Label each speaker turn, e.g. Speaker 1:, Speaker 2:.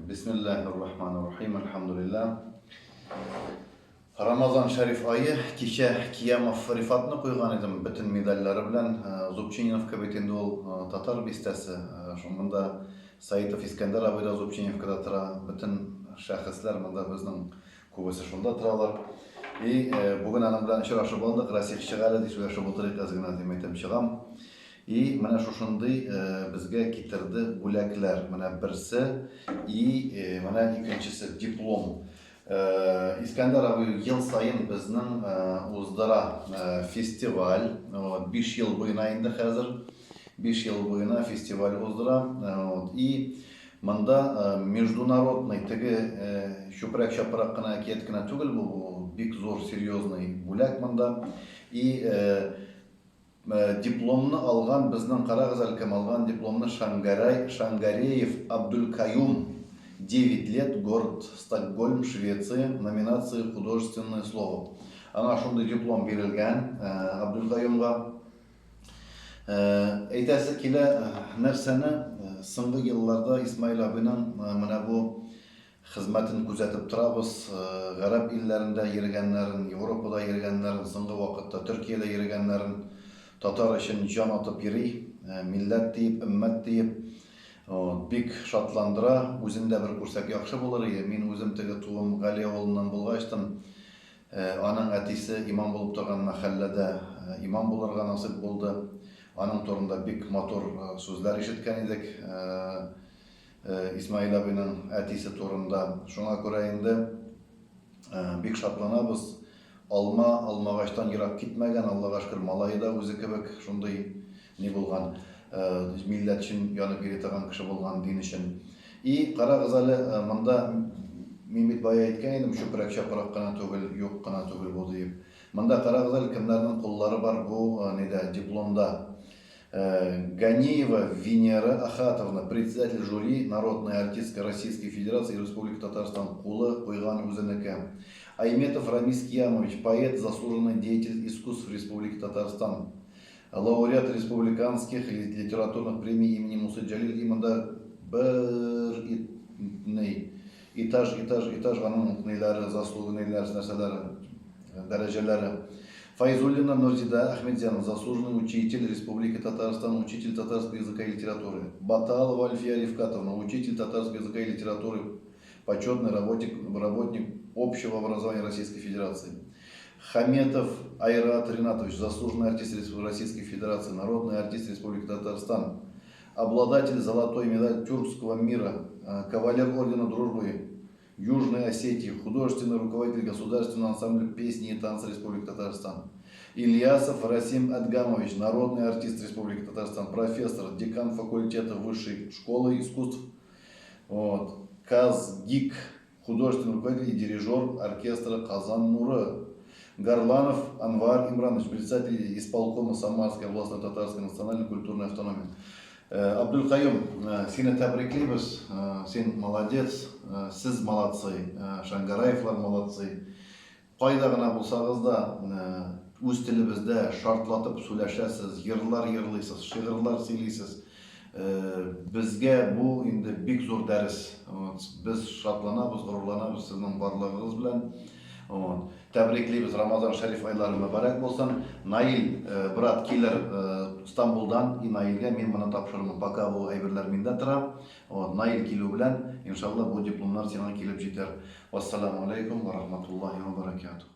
Speaker 1: Бисмиллаһир рахманир рахим. Әлхәмдүлилләһ. Рамазан шәриф ае. Кичә Киямов Рифатны куйган идем, бөтен медальләре белән. Зубчининовка бит инде ул татар бистәсе. Шуңында Саитов Искәндәр абый да Зубчининовкада тора. Бөтен шәхесләр монда безнең күбесе шунда торалар. И бүген аның белән очрашып алдык. Расих, чык әле, ди, сөйләшеп утырыйк әз генә, дим, әйтәм, чыгам. И менә шушындый безгә китерде бүләкләр. Менә берсе и менә икенчесе диплом. Искәндәр абый ел саен безнең уздыра фестиваль. Вот, 5 ел буена инде хәзер. 5 ел буена фестиваль уздыра. Вот, и монда международный теге чүпрәк-чапрак кына әкият кенә түгел бу, бу бик зур серьезный бүләк монда. И Дипломны алган безнең, карагыз әле кем алган дипломны, Шангарай, Шангареев Абдулкаюм, девять лет, город Стокгольм, Швеция, номинация Художественное слово. Аңа шундый диплом бирелгән, Абдулкаюмга. Әйтәсе килә нәрсәне, соңгы елларда Исмаил абыйның менә бу Хезмәтен күзәтеп торабыз, гарәп илләрендә йөргәннәрен, Европада йөргәннәрен, соңгы вакытта Төркиядә йөргәннәрен, татар өчен җан атып йөри, милләт диеп, өммәт диеп. Бик шатландыра, үзен дә бер күрсәк яхшы булыр ие. Мин үзем теге туым Гали авылыннан булгачтын, аның әтисе имам булып торган мәхәлләдә имам булырга насыйп булды. Аның турында бик матур сүзләр ишеткән идек. Исмаил абыйның әтисе турында. Шуңа күрә инде бик шатланабыз. Алма алмагачтан ерак китмәгән, Аллага шөкер, малае да үзе кебек шундый ни булган, милләт өчен янып йөри торган кеше булган, дин өчен. И, карагыз әле, монда мин бит бая әйткән идем, чүпрәк-чапрак кына түгел, юк кына түгел бу диеп. Монда карагыз әле, кемнәрнең куллары бар бу нидә, дипломда. Ганиева Венера Ахатовна, председатель жюри, народная артистка Российской Федерации и Республики Татарстан, кулы куйган үзенеке. Айметов Рамис Киямович, поэт, заслуженный деятель искусств Республики Татарстан, лауреат республиканских литературных премий имени Мусы Джалиль и монда бер ни Этаж, этаж, этаж аның ниләре, заслугы ниләр, нәрсәләре, дәрәҗәләре. Файзуллина Нурзида Ахметзянова, заслуженный учитель Республики Татарстан, учитель татарского языка и литературы. Баталова Альфия Рифкатовна, учитель татарского языка и литературы, почетный работник, работник общего образования Российской Федерации. Хаметов Айрат Ринатович, заслуженный артист Российской Федерации, народный артист Республики Татарстан, обладатель золотой медали тюркского мира, кавалер ордена дружбы Южной Осетии, художественный руководитель государственного ансамбля песни и танца Республики Татарстан. Ильясов Расим Адгамович, народный артист Республики Татарстан, профессор, декан факультета высшей школы искусств, вот, КазГИК, художественный руководитель и дирижер оркестра «Казан Нуры». Горланов Анвар Имранович, председатель исполкома Самарской областной татарской национальной культурной автономии. Абдулкаюм, сине тәбриклибез, син молодец, сез молодцы, Шангараевлар молодцы. Кайда гына булсагыз да, үз телебездә шартлатып сүләшәсез, йырлар йырлыйсыз, шигырьләр сөйлисез. Безгә бу инде бик зур дәрес. Без шатланабыз, горурланабыз сезнең барлыгыгыз белән. Вот. Тәбриклибез, Рамазан шәриф айлары мөбарәк булсын. Наил, брат килер Стамбулдан, и Наилгә мин моны тапшырырмын. Пока бу әйберләр миндә тора. Вот, Наил килү белән, иншалла, бу дипломнар сиңа килеп җитәр. Вассаламу алейкум ва рахматуллахи ва баракатух.